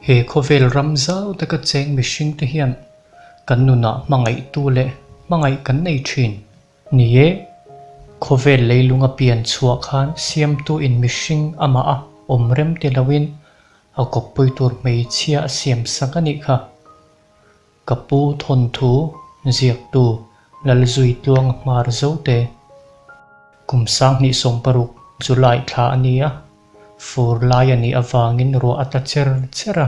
He khawvel ram zau taka cheng mihringte hian kan nunah hmangaihtu leh hmangaih kan nei thin. Ni e, khawvel leilunga pian chhuah khan siamtu in mihring amah a awm rem ti loin a kawppui tur hmeichhia a siam sak a nih kha. Ka pu thawnthu ziaktu Lalzuitluang Hmar Zote kum 2016 July thla a ni a, fur lai a nih avangin ruah a tla cher cher a.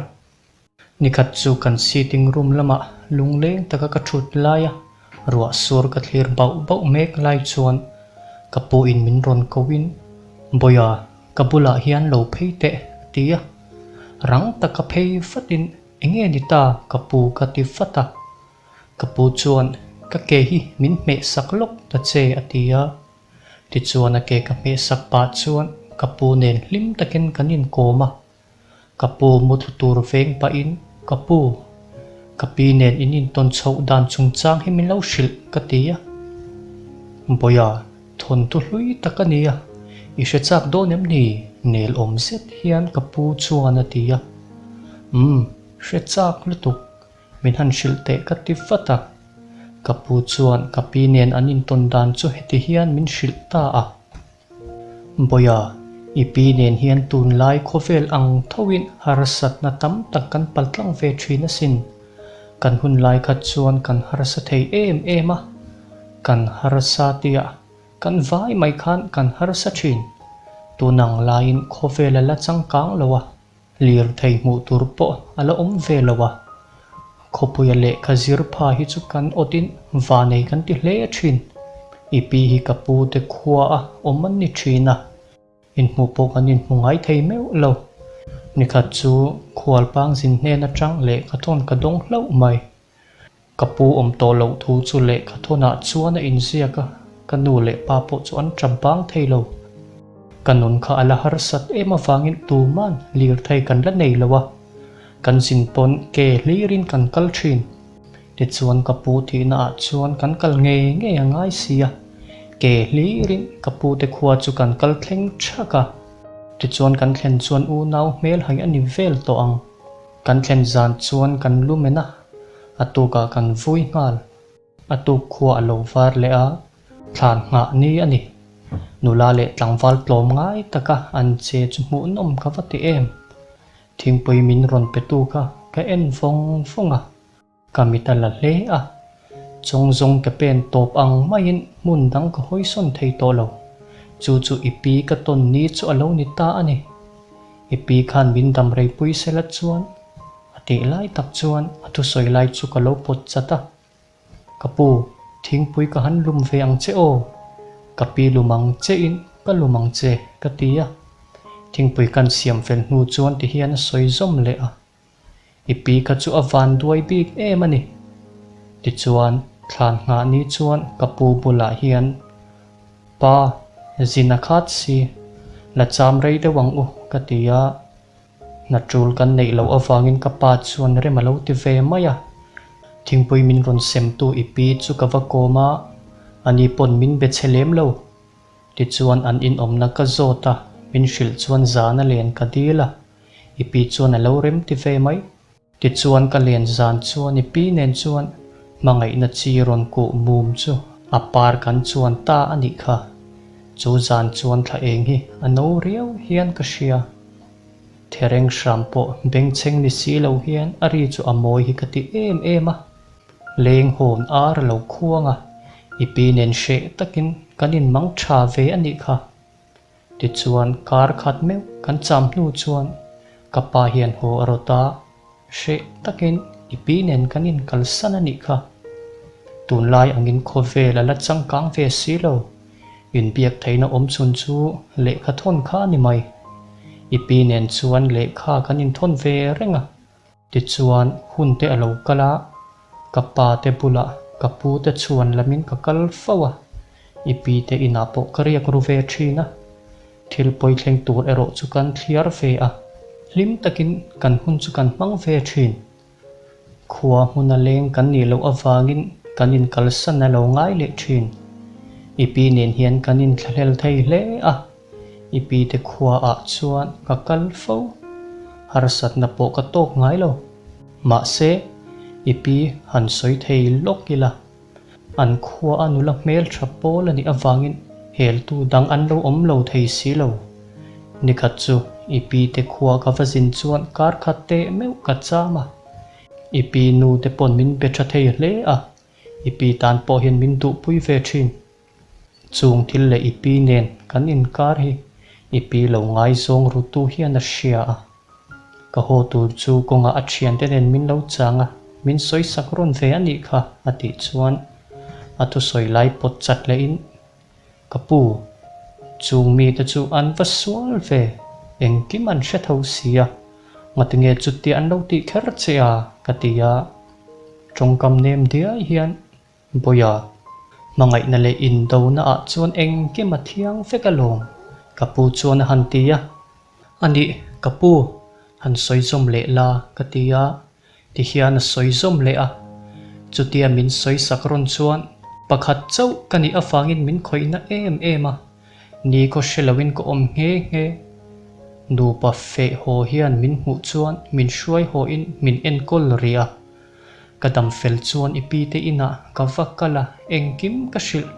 Nikhat chu kan sitting room lamah lungleng taka ka thut lai a, ruah sur ka thlir bauh bauh mek lai chuan ka pu in min rawn ko in, Bawiha, ka bulah hian lo phei teh a ti a. Rang taka phei vatin Enge ni ta ka pu ka ti vat a, ka pu chuan ka ke hi min hmeh sak lawk ta che a ti a, tichuan a ke ka hmeh sak pah chuan ka pu nen hlim takin kan inkawm a, ka pu muthlu tur veng pahin ka pu, ka pi nen in intawn chhoh dan chungchang hi min lo hrilh ka ti a, Bawiha thawnthu hlui tak a ni a, i hre chak dawn em ni? Nel awm zet hian ka pu chuan a ti a. Umm, hre chak lutuk, min han hrilh teh ka ti vat a. Ka pu chuan ka pi nen an intawn dan chu heti hian min hrilh ta a. Bawiha, i pi nen hian tunlai khawvel ang thoin harsatna tam tak kan paltlang ve thin asin. Kan hun lai khat chuan kan harsa thei em em a, kan harsa tia kan vai mai khan kan harsa thin. Tun ang laiin khawvel a la changkang lo a, lirthei hmuh tur pawh a la awm ve lo a. Khawpuia lehkha zir pha hi chu kan awtin vanei kan ti hle thin. I pi hi ka pu te khua a awm an ni thin a. Inhmuh pawh kan inhmu ngai thei meuh lo. Nikhat chu khualpang zin hnen atang lehkhathawn ka dawng hlauh mai. Ka pu awm tawh loh thu chu lehkhathawnah chuan a inziak a, ka nu leh pa pawh chu an ṭap bang thei lo. Ka nun kha a la harsat em avangin tuman lirthei kan la nei lo a, kan zin pawn ke hlirin kan kal ṭhin. Tichuan ka pu thihna ah chuan kan kal ngei ngei a ngai si a, ke hlirin ka pu te khua chu kan kal thleng thak a. Tichuan kan thlen chuan unau hmel hai a ni vel tawh ang. Kan thlen zan chuan kan lu men a, a tukah kan vui nghal. A tuk khua a lo var leh a, thlan nghah ni a ni. Nula leh tlangval tlawm ngai taka an che chu hmuhnawm ka va ti em. Thingpui min rawn pe tu kha ka en vawng vawng a. Ka mit a la hle a, chawng zawng ke pen tawp ang maiin hmun dang ka hawisawn thei tawh lo. Chu chu i pi ka tawn ni chu a lo ni ta a ni. I pi khan min dam rei pui sela chuan a tih lai tak chuan a thusawi lai chu ka lo pawt chat a. Ka pu, thingpui ka han lum ve ang che aw. Ka pi lum ang che in ka lum ang che ka ti a. Thingpui kan siam fel hnu chuan ti hian a sawi zawm leh a. I pi kha chu a van duai bik em a ni. Tichuan, thlan nghah ni chuan ka pu bulah hian, Pa, zin a khat si, la cham rei deuh ang u, ka ti a. Hna tul kan neih loh avangin ka pa chuan rem a lo ti ve mai a. Thingpui min rawn semtu i pi chu ka va kawm a, ani pawn min be chhe lem lo. Tichuan an inawmna ka zawt a, min hrilh chuan zan a len ka dil a. I pi chuan a lo rem ti ve mai. Tichuan ka len zan chuan i pi nen chuan hmangaihna chi rawn kuh mum chu a par kan chuan ta a nih kha. Chu zan chuan thla eng hi a no riau hian ka hria. Thereng hram pawh bengchheng ni si lo hian a ri chu a mawi hi ka ti em em a. Leng hawn ar a lo khuang a, i pi nen hreh takin kan inmang tha ve a nih kha. Tichuan kar khat meuh kan cham hnu chuan ka pa hian haw a rawt a, hreh takin i pi nen kan inkalsan a nih kha. Tunlai angin khawvel a la changkang ve si lo, inbiak theihna awm chhun chu lehkha thawn kha a ni mai. I pi nen chuan lehkha kan inthawn ve reng a. Tichuan, hun te a lo kal a, ka pa te bulah ka pu te chhuan lamin ka kal fo a, i pi te inah pawh ka riak ru ve thin a. Thil pawi thleng tur erawh chu kan thliar ve a, hlim takin kan hun chu kan hmang ve thin. Khua hmuna leng kan nih loh avangin kan inkalsan a lo ngai leh thin. I pi nen hian kan inthlahlel thei hle a. I pi te khua ah chuan ka kal fo. Harsatna pawh ka tawk ngai lo. Mahse, i pi han sawi thei lawk ila. An khua a nula hmeltha pawl a nih avangin heltu dang an lo awm lo thei si lo. Nikhat chu i pi te khua ka va zin chuan kar khat teh meuh ka cham a. I pi nu te pawn min be tha thei hle a, i pi tan pawh hian min duhpui ve thin. Chung thil leh i pi nen kan inkar hi i pi lo ngaizawng rutu hian a hria a. Ka haw tur chu kawngah a thiante nen min lo chang a, min sawi sak rawn ve a nih kha a tih chuan a thusawi lai pawt chat lehin Ka pu, chung mite chu an va sual ve, engkim an hre tho si a, ngatinge chutia an lo tih kher che a? ka ti a, tawngkam nem diai hian Bawiha, hmangaihna leh indona ah chuan engkim a thiang vek alawm, ka pu chuan a han ti a. A nih, ka pu, han sawi zawm leh la, ka ti a. Tihian a sawi zawm leh a. Chutia min sawi sak rawn chuan pakhat chauh ka nih avangin min khawihna em em a, ni khaw hre loin ka awm nghe nghe. Nupa feh haw hian min hmuh chuan min hruai hawin min enkawl rih a. Ka dam fel chuan i pi te inah ka va kal a, engkim ka hrilh.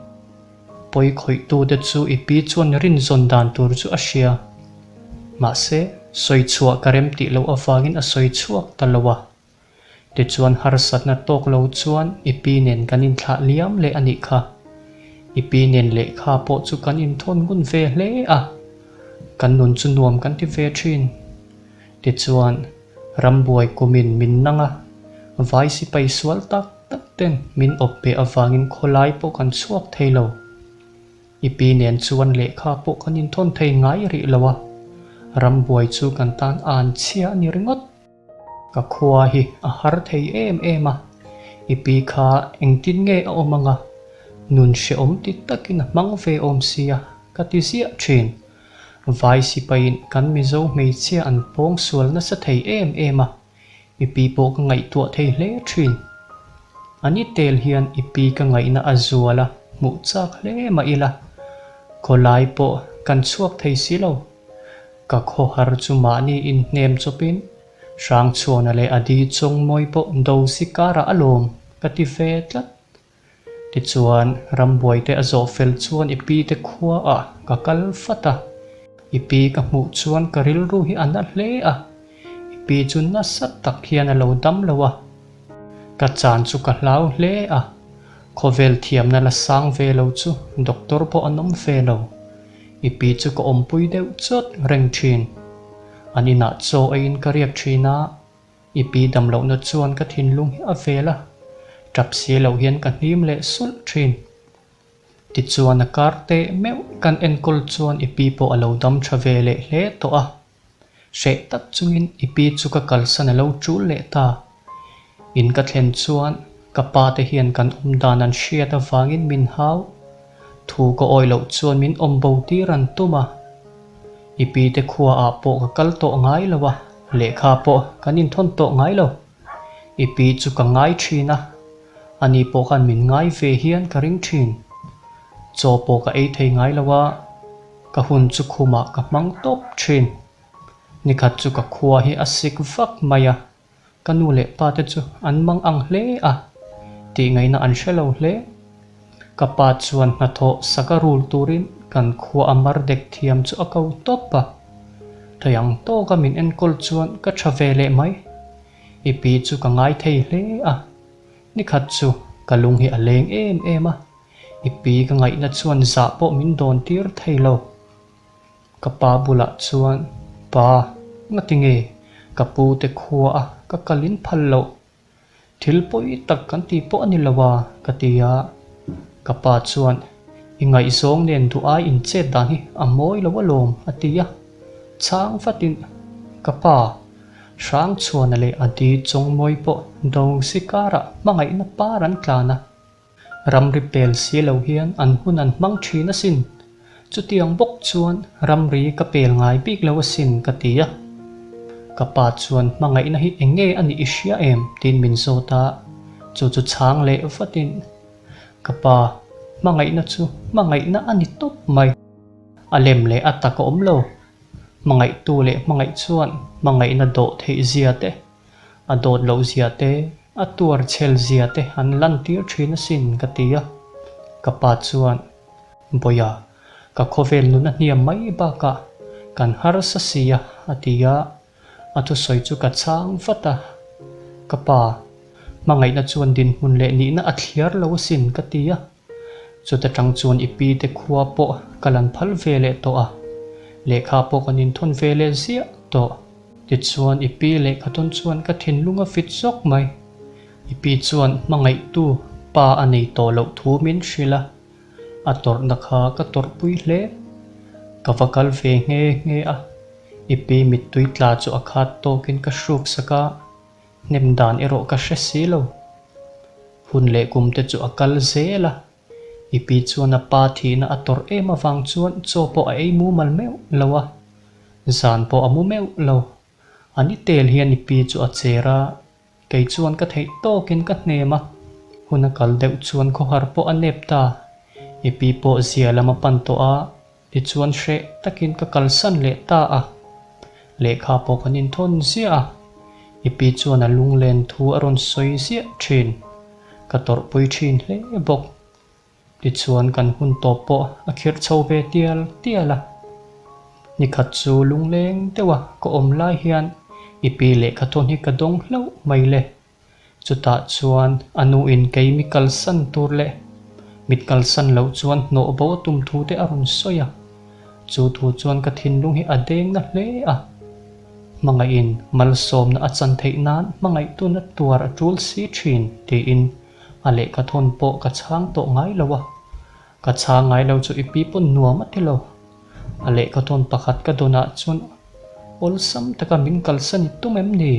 Pawi khawihtute chu i pi chuan rinzawn dan tur chu a hria. Mahse, sawi chhuah ka rem tih loh avangin a sawi chhuak ta lo a. Tichuan harsatna tawk lo chuan i pi nen kan inthlah liam leh a nih kha. I pi nen lehkha pawh chu kan inthawn ngun ve hle a. Kan nun chu nuam kan ti ve thin. Tichuan, rambuai kumin min nang a, vai sipai sual tak tak ten min awp beh avangin khawlai pawh kan chhuak thei lo. I pi nen chuan lehkha pawh kan inthawn thei ngai rih lo a, rambuai chu kan tan an chhia a ni ringawt. Ka khua hi a har thei em em a, i pi kha engtin nge a awm anga, nun hrehawm ti takin a hmang ve awm sia ka ti ziah thin. Vai sipaiin kan Mizo hmeichhia an pawng sual nasa thei em em a, i pi pawh ka ngaihtuah thei hle thin. A ni tel hian i pi ka ngaihna a zual a, hmuh chak hle mah ila, khawlai pawh kan chhuak thei si lo. Ka khawhar chu mahni inhnem chawpin Hrangchhuana leh a di chawngmawi pawh do si karah a lawm ka ti ve tlat. Tichuan, rambuaite a zawh fel chuan i pi te khuaah ka kal fat a. I pi ka hmuh chuan ka rilru hi a na hle a, i pi chu nasa tak hian a lo dam lo a. Ka chan chu ka hlau hle a, khawvel thiamna la sang ve lo chu doctor pawh an awm ve lo. I pi chu ka awmpui deuh chawt reng thin. An inah chaw eiin ka riak thin a. I pi dam lohna chuan ka thinlung hi a vel a, tap si loh hian ka hnim leh sulh thin. Tichuan a kar teh meuh kan enkawl chuan i pi pawh a lo dam tha ve leh hle tawh a. Hreh tak chungin i pi chu ka kalsan a lo tul leh ta. In ka thlen chuan ka pa te hian kan awm dan an hriat avangin min hau. Thu ka awih loh chuan min awm bo tir an tum a. I pi te khua ah pawh ka kal tawh ngai lo a, lehkha pawh kan inthawn tawh ngai lo. I pi chu ka ngai thin a, ani pawh khan min ngai ve hian ka ring thin. Chaw pawh ka ei thei ngai lo a, ka hun chu khumah ka hmang tawp thin. Nikhat chu ka khua hi a sik vak mai a, Ka nu leh pa te chu an mang ang hle a, tih ngaihna an hre lo hle. Ka pa chuan hnathawh sak a rul turin kan khua a mar dek thiam chu a ko tawp a. Thei ang tawka min enkawl chuan ka tha ve leh mai. I pi chu ka ngai thei hle a, nikhat chu ka lung hi a leng em em a, i pi ka ngaihna chuan zah pawh min dawn tir thei lo. Ka pa bulah chuan, Pa, ngati nge ka pu te khua a ka kal in phal loh? Thil pawi tak kan ti pawh a ni lo a, ka ti a. Ka pa chuan, I ngaihzawng nen duh ai in chet dan hi a mawi lo alawm, a ti a. Chhang vatin, Ka pa, Hrangchhuana leh a di chawngmawi pawh do si karah hmangaihna par an tlan a. Ramri pel si lo hian an hun an hmang thin asin. Chutiang bawk chuan ramri ka pel ngai bik lo asin ka ti a. Ka pa chuan hmangaihna hi eng nge a nih i hria em? tiin min zawt a, chu chu chhang leh vatin ka pa hmangaihna chu hmangaihna a ni tawp mai. A lem leh a tak a awm lo. Hmangaihtu leh hmangaih chuan hmangaihna dawh theih zia te, a dawt loh zia te, a tuar chhel zia te an lantir thin asin ka ti a. Ka pa chuan, Bawiha, ka khawvel nun a hniam mai bakah kan harsa si a, a ti a. A thusawi chu ka chhang vat a, Ka pa, hmangaihna chuan dinhmun leh nihna a thliar lo asin ka ti a. Chuta tang chuan i pi te khua pawh ka lan phal ve leh tawh a, lehkha pawh kan inthawn ve leh ziah tawh. Tichuan i pi lehkha tawn chuan ka thinlung a fit zawk mai. I pi chuan hmangaihtu pa a nei tawh loh thu min hrilh a, a tawrhna kha ka tawrhpui hle. Ka va kal ve nghe nghe a, i pi mittui tla chu a khat tawkin ka hruk sak a, Hnem dan erawh ka hre si lo. Hun leh kum te chu a kal zel a, i pi chuan a pa thihna a tawrh em avang chuan chaw pawh a ei mumal meuh lo a, zan pawh a mu meuh lo. A ni tel hian i pi chu a cher a, kei chuan ka theih tawkin ka hnem a, hun a kal deuh chuan khawhar pawh a nep ta. I pi pawh zia lam a pan tawh a, Tichuan hreh takin ka kalsan leh ta a, lehkha pawh kan inthawn ziah a, i pi chuan a lunglen thu a rawn sawi ziah thin, ka tawrhpui thin hle bawk. Tichuan kan hun tawp pawh a khirh chho ve tial tial a, nikhat chu lungleng deuha ka awm lai hian i pi lehkha thawn hi ka dawng hlauh mai le. Chutah chuan a nuin kei mi kalsan tur leh mit kalsan loh chuan hnawh bo a tum thu te a rawn sawi a. Chu thu chuan ka thinlung hi a deng na hle a. Hmangaihin malsawmna a chan theih nan hmangaihtuna tuar a tul si thin tiin a lehkha thawn pawh ka chhang tawh ngai lo a. Ka chhang ngai lo chu i pi pawn nuam a ti lo. A lehkha thawn pakhat ka dawnah chuan awlsam taka min kalsan i tum em ni?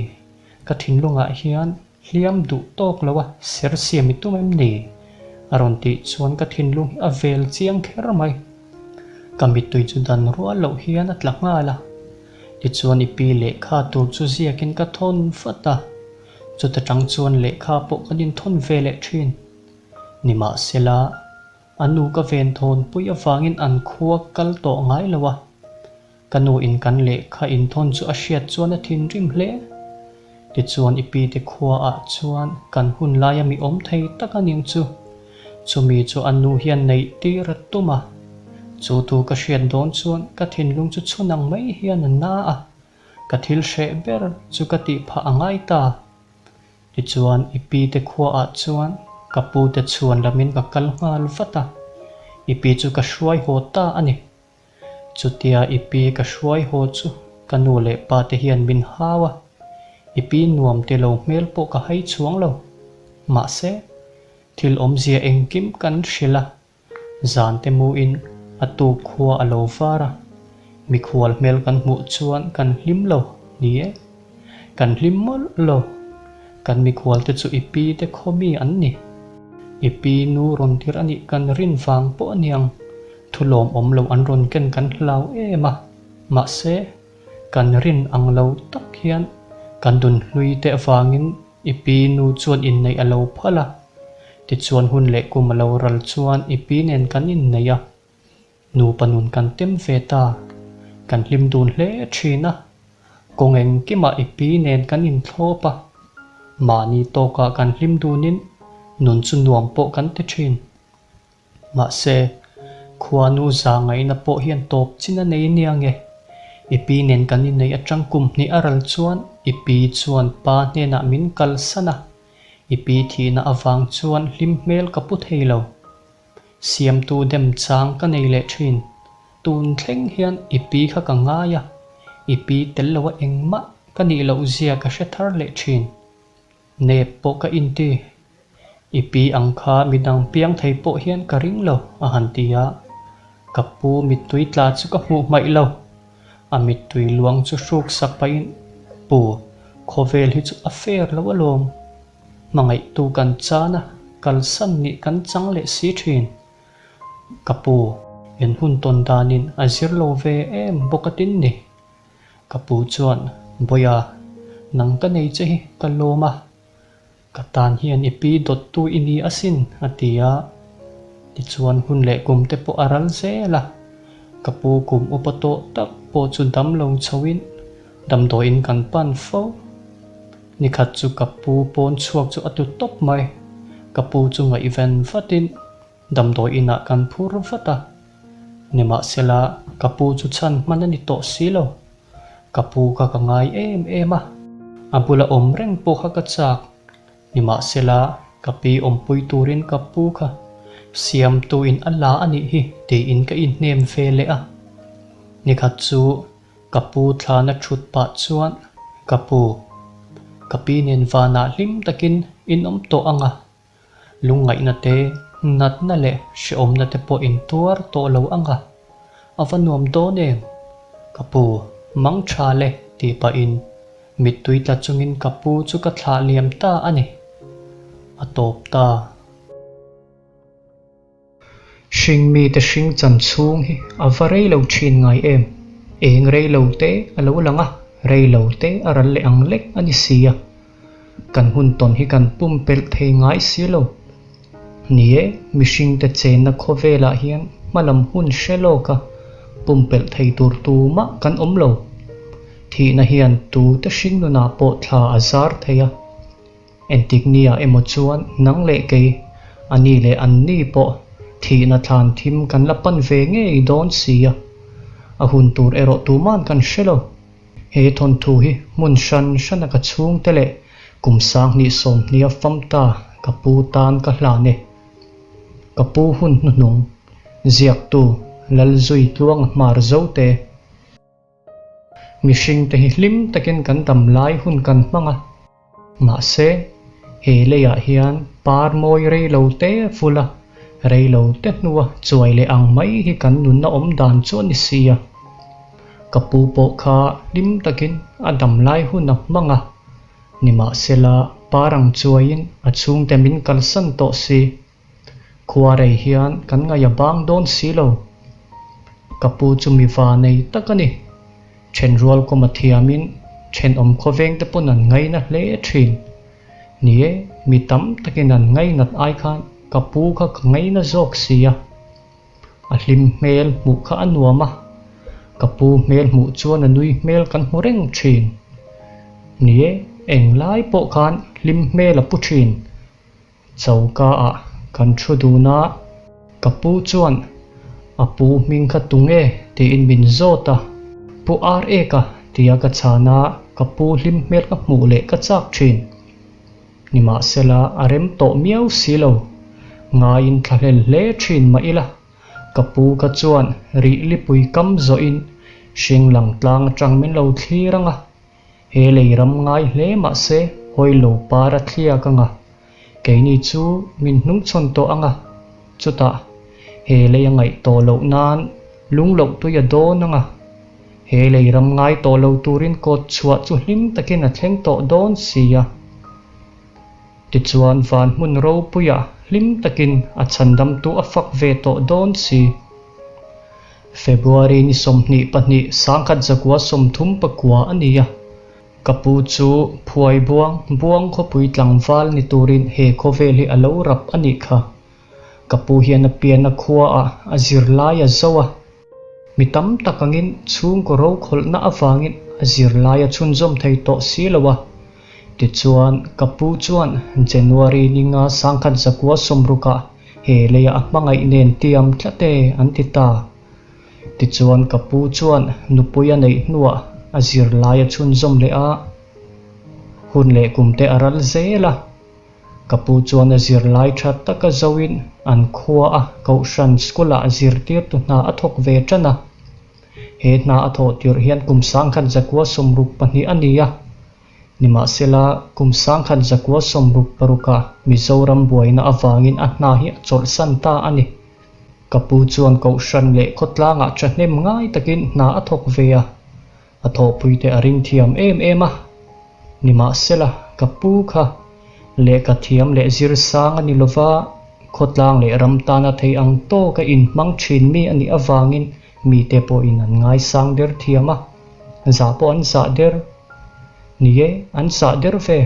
Ka thinlungah hian hliam duh tawk lo a ser siam i tum em ni? A rawn tih chuan ka thinlung hi a vel chiang kher mai. Ka mittui chu dan rual loh hian a tla nghal a. Tichuan i pi lehkha tur chu ziakin ka thawn vat a, chuta tang chuan lehkha pawh kan inthawn ve leh thin. Nimahsela, a nu ka ven thawnpui avangin an khua kal tawh ngai lo a. Ka nu in kan lehkha inthawn chu a hriat chuan a thinrim hle. Tichuan i pi te khua ah chuan kan hun laia mi awm thei tak a ning chu. Chumi chu a nu hian neih tir a tum a. Chu thu ka hriat dawn chuan ka thinlung chu chhun ang mai hian a na a. Ka thil hreh ber chu ka tih phah a ngai ta. Tichuan i pi te khua ah chuan ka pu te chhuan lamin ka kal nghal vat a. I pi chu ka hruai haw ta a ni. Chutia i pi ka hruai haw chu ka nu leh pa te hian min hau a, i pi nuam ti lo hmel pawh ka hai chhuang lo. Mahse, thil awmzia engkim kan hrilh a, zan te muin a tuk khua a lo var a, mikhual hmel kan hmuh chuan kan hlim lo, ni e, kan hlim mawlh lo. Kan mikhual te chu i pi te khaw mi an ni. I pi nu rawn tir a nih kan rin vang pawh a niang. Thu lawmawm lo an rawn ken kan hlau em a, mahse, kan rin ang lo tak hian kan dun hlui te avangin i pi nu chuan inneih a lo phal a, tichuan hun leh kum a lo ral chuan i pi nen kan inneih a, nupa nun kan tem ve ta, kan hlim dun hle thin a, kawng engkimah i pi nen kan inthlawp a, mahni tawkah kan hlim dunin nun chu nuam pawh kan ti thin. Mahse, khuanu za ngaihna pawh hian tawp chin a nei nia nge? I pi nen kan inneih atang kum hnih a ral chuan i pi chuan pa hnenah min kalsan a, i pi thihna avang chuan hlim hmel ka pu thei lo. Siamtu dem chang ka nei leh thin. Tun thleng hian i pi kha ka ngai a, i pi tel loa engmah ka nih loh zia ka hre thar leh thin. Nep pawh ka inti. I pi ang kha midang piang thei pawh hian ka ring lo, a han ti a. Ka pu mittui tla chu ka hmuh hmaih lo. A mittui luang chu hruk sak pahin, Pu, khawvel hi chu a fair lo alawm. Hmangaihtu kan chan a, kalsan nih kan chang leh si thin. Ka pu, en hun tawn danin a zir lo ve em bawk a tin ni. Ka pu chuan, Bawiha, nang ka nei che hi ka lawm a, ka tan hian i pi dawttu i ni asin, a ti a. Tichuan hun leh kum te pawh a ral zel a. Ka pu kum upa tawh tak pawh chu damlo chhoin damdawiin kan pan fo. Nikhat chu ka pu pawn chhuak chu a tlu tawp mai. Ka pu chu ngaihven vatin damdawi inah kan phur vat a. Nimahsela, ka pu chu chhan hman a ni tawh si lo. Ka pu kha ka ngai em em a, a bula awm reng pawh kha ka chak. Nimahsela, ka pi awmpui turin ka pu kha siamtuin a la a nih hi tiin ka inhnem ve leh a. Nikhat chu ka pu thlana thut pah chuan, Ka pu, ka pi nen vanah hlim takin in awm tawh ang a, Lungngaihna te, natna leh hrehawmna te pawh in tuar tawh lo ang a, a va nuam dawn em? Ka pu, mang tha le tih pahin mittui tla chungin ka pu chu ka thlah liam ta a ni. A tawp ta. Hringmite hring chan chhung hi a va rei lo thin ngai em? Eng rei lo te a lo lang a, rei lo te a ral leh ang lek a ni si a. Kan hun tawn hi kan pumpelh thei ngai si lo. Ni e, mihringte chenna khawvelah hian hmalam hun hre lawk a, pumpelh thei tur tumah kan awm lo. Thihna hian tute hringnunah pawh thla a zar thei a. Entik nia emaw chuan nang leh kei, a ni leh an ni pawh thihna thlan thim kan la pan ve ngei dawn si a, a hun tur erawh tuman kan hre lo. He thawnthu hi hmun hran hrana ka chhungte leh kum 20 sawmhnia fam ta ka pu tan ka hlan e. Ka pu hun hnuhnung, ziaktu Lalzuitluanga hmar zote. Mihringte hi hlim takin kan dam lai hun kan hmang a, mahse, he leiah hian par mawi rei lo te vul a, rei lo te hnua chuai leh ang mai hi kan nunna awm dan chu a ni si a. Ka pu pawh kha hlim takin a dam lai hun a hmang a, nimahsela par ang chuaiin a chhungte min kalsan tawh si. Khua rei hian kan ngaih a bang dawn si lo. Ka pu chu mi va nei tak a ni. Thenrual kawm a thiamin thenawm khawveng te pawn an ngaina hle thin. Ni e, mi tam takin an ngainat ai khan ka pu kha ka ngaina zawk si a. A hlim hmel hmuh kha a nuam a, ka pu hmel hmuh chuan a nui hmel kan hmu reng thin. Ni e, englai pawh khan hlim hmel a pu thin. Choka ah kan thu dun a, ka pu chuan a pu hming kha tunge tiin min zawt a, Pu Ar Eka tia ka chhan a, ka pu hlim hmel ka hmuh leh ka chak thin. Nimahsela a rem tawh miau si lo, ngaiin thlahlel hle thin mah ila, ka pu kha chuan rih lipui kam zawhin hring lang tlang atang min lo thlir ang a, He lei ram ngai hle mah se hawi lo par a thliak ang a, keini chu min hnungchhawn tawh ang a, chutah he lei a ngaih tawh loh nan lung loh tui a dawn ang a, he lei ram ngai tawh lo turin kawt chhuah chu hlim takin a thleng tawh dawn si a. Tichuan van hmun ropuiah hlim takin a chhandamtu a fak ve tawh dawn si. February ni 22 1939 a ni a, ka pu chu Phuai Buang, Buang khawpui tlangval ni turin he khawvel hi a lo rap a nih kha. Ka pu hian a pianna khuaah a zirlai a zo a. Mi tam tak angin chhungkaw rokhawlhna avangin a zirlai a chhunzawm thei tawh si lo a. Tichuan, ka pu chuan January ni nga 1960ah he leiah a hmangaih nen tiam tlat e an ti ta. Tichuan, ka pu chuan nupui a neih hnuah a zirlai a chhunzawm leh a, hun leh kumte a ral zel a. Ka pu chuan a zirlai tha taka zoin an khua a Kohhran School-ah zirtirtu hna a thawk ve tan a. He hna a thawh tirh hian kum 1962 a ni a. Nimahsela, kum 1966ah Mizoram buaina avangin a hna hi a chawlhsan ta a ni. Ka pu chuan Kohhran leh khawtlangah thahnem ngai takin hna a thawk ve a. A thawhpuite a ring thiam em em a. Nimahsela, ka pu kha lehkha thiam leh zir sang a ni lova, khawtlang leh ram tana thei ang tawka inhmang thin mi a nih avangin mite pawhin an ngaisang der thiam a, zah pawh an zah der. Ni e, an zah der ve.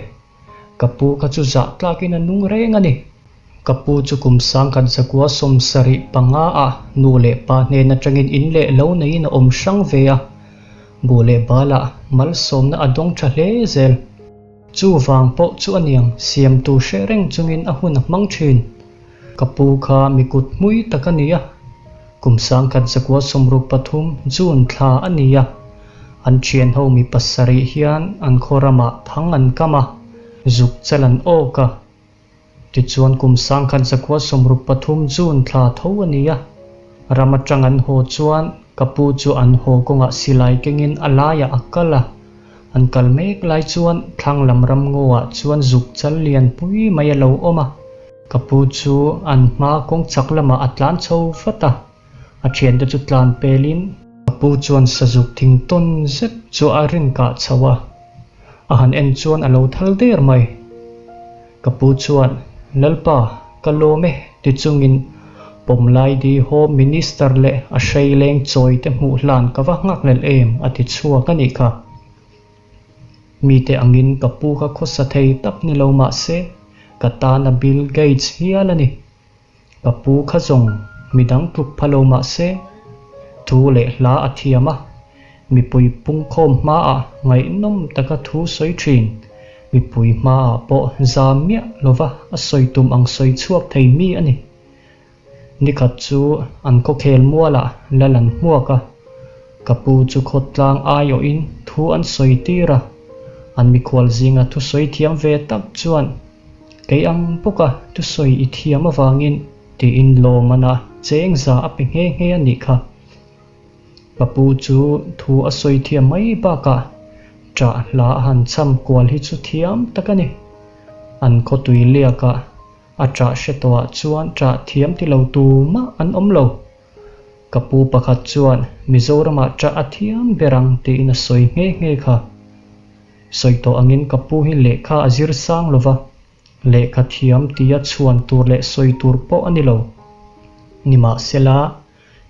Ka pu kha chu zah tlakin a nung reng a ni. Ka pu chu kum 1975 ah nu leh pa hnen atangin in leh lo neiin a awm hrang ve a, buh leh balah malsawmna a dawng tha hle zel. Chu vang pawh chu a niang siamtu hreh reng chungin a hun a hmang thin. Ka pu kha mi kut hmui tak a ni a, kum 1963 June thla a ni a, an thianho mi pasarih hian an khaw ramah thang an kam a, zuk chal an awk a. Tichuan kum 1963 June thla tho a ni a, ram atang an haw chuan ka pu chu an haw kawngah silai kengin a laiah a kal a, an kal mek lai chuan thlang lam ramngawah chuan zuk chal lian pui mai a lo awm a, ka pu chu an hma kawng chak lamah a tlan chho vat a, a thiante chu tlan pelin ka pu chuan sazuk thing tawn zet chu a rin kah chho a, a han en chuan a lo thal der mai. Ka pu chuan, Lalpa, ka lawm e, ti chungin Pawmlaidi Home Minister leh a hreileng chawi te hmuh hlan ka va nghakhlelh em, a ti chhuak a nih kha. Mite angin ka pu kha khawsa thei tak ni lo mah se, ka tana Bill Gates hial a ni. Ka pu kha zawng midang tluk pha lo mah se, thu leh hla a thiam a, mipui pungkhawm hmaah ngaihnawm taka thu sawi thin, mipui hmaah pawh zam miah lova a sawi tum ang sawi chhuak thei mi a ni. Nikhat chu an khawkhel mualah lal an hmuak a, ka pu chu khawtlang aiawhin thu an sawi tir a, an mikhual zinga thusawi thiam ve tak chuan, Kei ang bawka thusawi i thiam avangin tiin lawmana cheng za a pe nghe nghe a nih kha. Ka pu chu thu a sawi thiam mai bakah ṭah hla a han cham kual hi chu thiam tak a ni. An khawtui liakah a ṭah hre tawhah chuan ṭah thiam ti lo tumah an awm lo. Ka pu pakhat chuan Mizoramah ṭah a thiam ber ang tiin a sawi nghe nghe kha. Sawi tawh angin ka pu hi lehkha a zir sang lo va, lehkha thiam tia chhuan tur leh sawi tur pawh a ni lo. Nimahsela,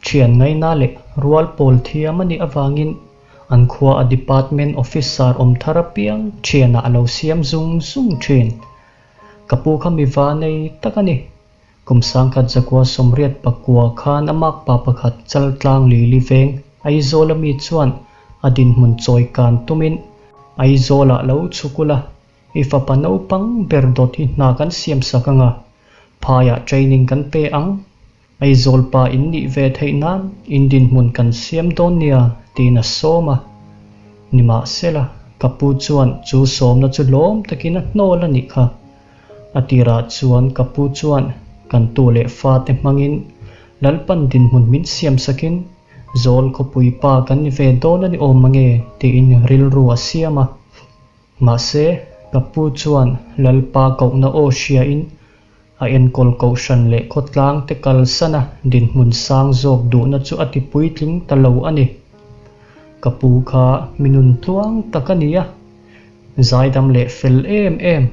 thian ngaina leh rual pawl thiam a nih avangin an khua a department officer awm thar apiang thianah a lo siam zung zung thin. Ka pu kha mi va nei tak a ni. Kum 1989 khan a makpa pakhat Chaltlang Lili veng Aizawl a mi chuan a dinhmun chawi kan tumin Aizawlah lo chhuk ula, i fapa naupang ber dawt hi hna kan siam sak anga, phaiah training kan pe ang, Aizawl pa in nih ve theih nan in dinhmun kan siam dawn nia tiin a sawm a. Nimahsela, ka pu chuan chu sawmna chu lawm takin a hnawl a nih kha. A tirah chuan ka pu chuan kan tu leh fate hmangin Lalpan dinhmun min siam sakin Zawl khawpui pa kan ni ve dawn a ni awm mange tiin rilru a siam a. Mahse, ka pu chuan Lalpa kohna aw hriain a enkawl kohhran leh khawtlang te kalsana dinhmun sang zawk duhna chu a ti puitling ta lo a ni. Ka pu kha mi nun tluang tak a ni a. Zaidam leh fel em em,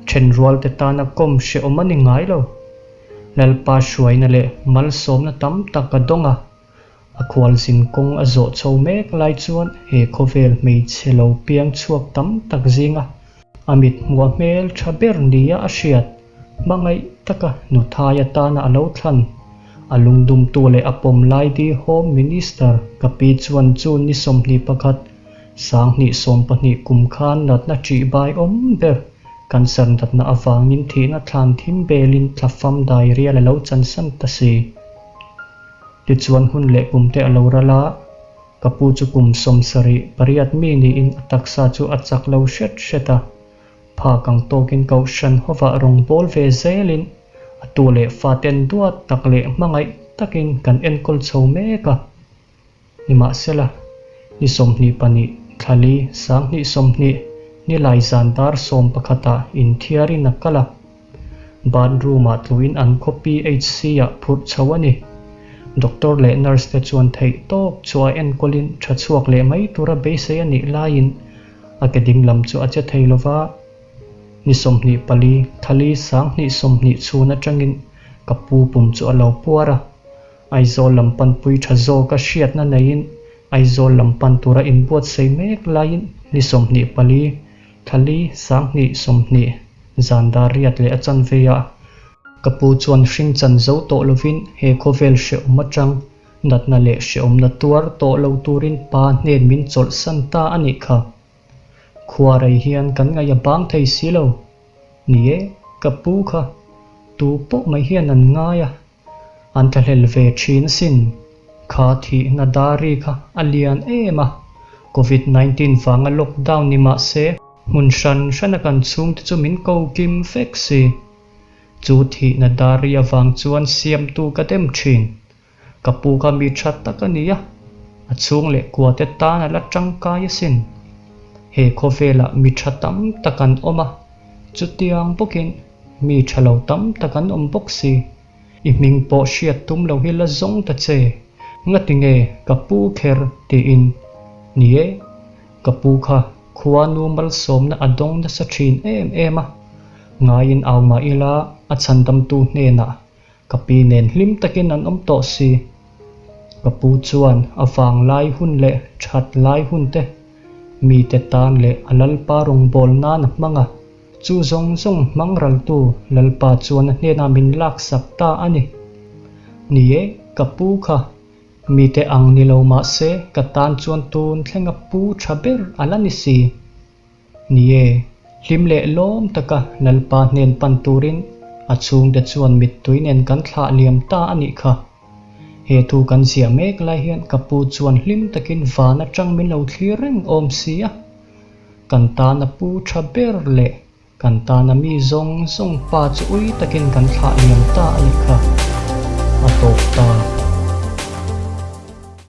thenrualte tana kawm hrehawm a ni ngai lo. Lalpa hruaina leh malsawmna tam tak a dawng a, a khualzin kawng a zawh chho mek lai chuan he khawvel hmeichhe lo piang chhuak tam tak zinga a mit hmuh a hmel tha ber nia a hriat hmangaih taka nuthai atana a lo thlan. A lungdumtu leh a pawm lai di Home Minister ka pi chuan June ni 21, 2020 kum khan natna ṭih bai awm ber cancer natna avangin thihna thlan thim belin thlafam dairial a lo chansan ta si. Tichuan hun leh kum te a lo ral a, ka pu chu kum 78 mi niin a taksa chu a chak lo hret hret a, phak ang tawkin kohhran hovah rawn bawl ve zelin a tu leh faten duat tak leh hmangaih takin kan enkawl chho mek a. Nimahsela, ni 22, thlali 2020, nilai zan dar sawmpakhatah inthiarin a kal a. Bathroom-ah tluin an khaw PHC-ah phurh chho a ni. Doctor leh nurse te chuan theih tawk chu a enkawlin tha chhuak leh mai tura beisei a nih laiin a ke ding lam chu a che thei lova. Ni 24, thlali 2020 chhun atangin ka pu pum chu a lo puar a. Aizawl lam panpui tha zawka hriatna neiin Aizawl lam pan tura inbuatsaih mek laiin ni 24, thlali 2020, zan dar riat leh a chanve ah. Ka pu chuan hring chan zo tawh lovin he khawvel hrehawm atang natna leh hrehawmna tuar tawh lo turin pa hnen min chawlhsan ta a nih kha. Khuarei hian kan ngaih a bang thei si lo. Ni e, ka pu kha tu pawh mai hian an ngai a, an thlahlel ve thin asin. Kha thihna dari kha a lian em a, Covid 19 vanga lockdown ni mah se, hmun hran hrana kan chhungte chu min ko kim vek si. Chu thihna dari avang chuan siamtu ka dem thin. Ka pu kha mi tha tak a ni a, a chhung leh kua te tan a la tangkai asin. He khawvelah mi tha tam tak an awm a, chutiang bawkin mi tha lo tam tak an awm bawk si. I hming pawh hriat tum lo hi la zawng ta che, ngati nge ka pu kher tiin. Ni e, ka pu kha khuanu malsawmna a dawng nasa thin em em a, ngaiin au mah ila a chhandamtu hnenah Ka pi nen hlim takin an awm tawh si. Ka pu chuan a vang lai hun leh that lai hun te mite tan leh a Lalpa rawngbâwl nan a hmang a, chu zawng zawng hmang raltu Lalpa chuan a hnenah min laksak ta a ni. Ni e, ka pu kha mite ang ni lo mah se ka tan chuan tun thlenga pu tha ber a la ni si. Ni e, hlim leh lawm taka Lalpa hnen pan turin a chhungte chuan mittui nen kan thlah liam ta a nih kha. He thu kan ziah mek lai hian ka pu chuan hlim takin van atang min lo thlir reng awm si a. Kan tana pu tha ber leh kan tana mi zawng zawng pa chu ui takin kan thlah liam ta a nih kha. A tawp ta.